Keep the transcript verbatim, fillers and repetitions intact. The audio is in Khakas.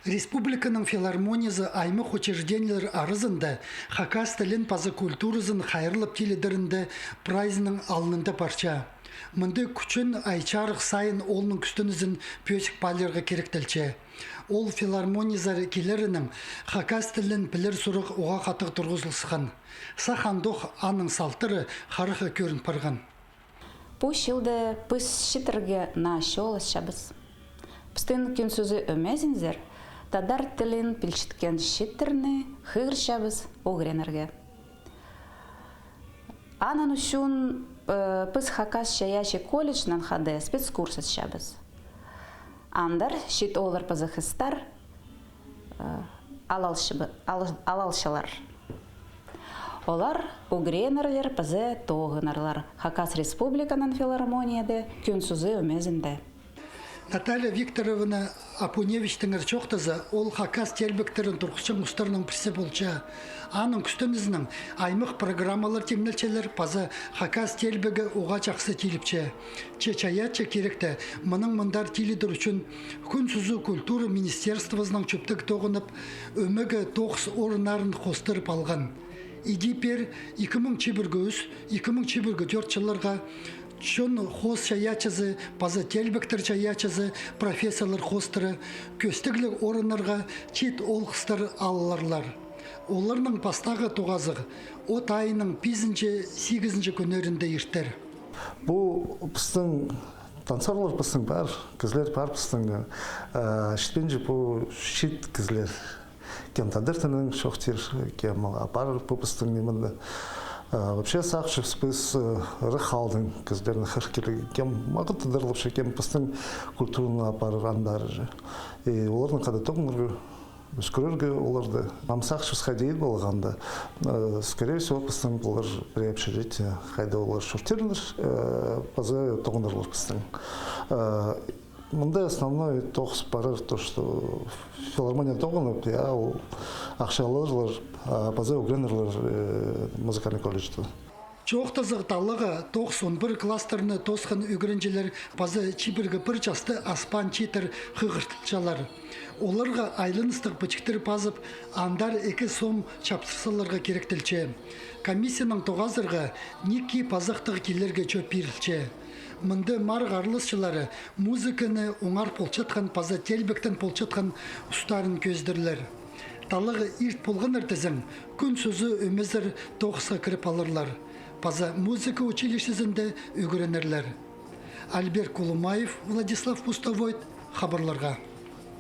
Республиканың филармониязы аймах учреждениелер аразында хакас тілін паза культуразын хайраллап тилідерінде прайзының алнында парча. Мында кӱчӱн ай чарых сайын олның кӱстенізін пӧзік паалирға киректелче. Ол филармониязар килерінең хакас тілін пілер сурығ уғаа хатығ турғызылысхан. Сах андох аның салтары харахха кӧрін парған. Пу чылда піс чииттерге наа чоғылысчабыс. Пістің кӱн сузы ӧмезінзер тадар тілін пілчеткен чииттерні хығырчабыс ӱгренерге. Аның ӱчӱн, э, піс Хакас чайаачы колледжінең хада спецкурс итчебіс. Андар чиит ооллар паза хыстар, э, алалчы-, ал-, алалчалар. Олар ӱгренерлер паза тоғынарлар Хакас Республиканың филармонияда кӱн сузы ӧмезінде. Наталья Викторовна Апуневичтеңер чоохтаза, ол хакас теелбектерін турғысчаң устарның пірсі полча. Аның кӱстенізінең аймах программалар тимнелчелер паза хакас теелбегі уғаа чахсы тиліпче. Че чайаачы киректе мының мындар тилідер ӱчӱн кӱн сузы культура министерствозынаң чӧптіг тоғынып, ӧмеге тоғыс орыннарын хоостырып алған. Иди пеер ікі муң чибіргі ӱс, ікі муң чибіргі тӧрт чылларға чон хоос чайаачызы паза теелбектер чайаачызы профессиялар хоостыра кӧстігліг орыннарға чиит оол-хыстар алыларлар. Оларның пастағы тоғазығ от айының пизінҷі, сигізінҷі кӱннерінде иртер. Пу пістің танцорлар пістің пар, кізілер пар пістің, э, читпинче пу чиит кізілер. Кем тадар тілінең чоохтир, кем апарар пу пістің ниме. Э, вообще сағынчабыс піс, э, ырах аалдаң кізілерні хығырып килерге, кем мағат тадарлапча, кем пістің культураны апарар андар же. И оларның хада тоғынарға, ӧскірерге оларды. Ам сағынчабыс хайди полғанда, э, скорее всего, пістің полар пір общежитие, хайда олар чуртирлар, э, паза тоғынарлар пістің. Э, мында основной тоғыс парар то, что филармония тоғынып, я, ол ахча аларлар, а, паза ӱгренерлер, э, музыкальный колледжте. Чоохтазығ, таллағға тоғыс, он пір класстарны тоосхан ӱгренҷілер паза чибіргі пір часты аспаан чииттер хығыртылчалар. Оларға айланыстығ пічіктер пазып, андар ікі сом чаптырсаларға киректелче. Комиссиянаң тоғазарға ниик кип-азахтығ килерге чоп пирілче. Мында марығ араласчылары музыканы оңар полчатхан паза теелбектең полчатхан устарын кӧзідерлер. Таллағға ирт полғаннар тізең, кӱн сузы ӧмезер тоғысха кіріп аларлар паза музыка училищезінде ӱгренерлер. Альберт Кулумаев, Владислав Пустовойт, хабарларға.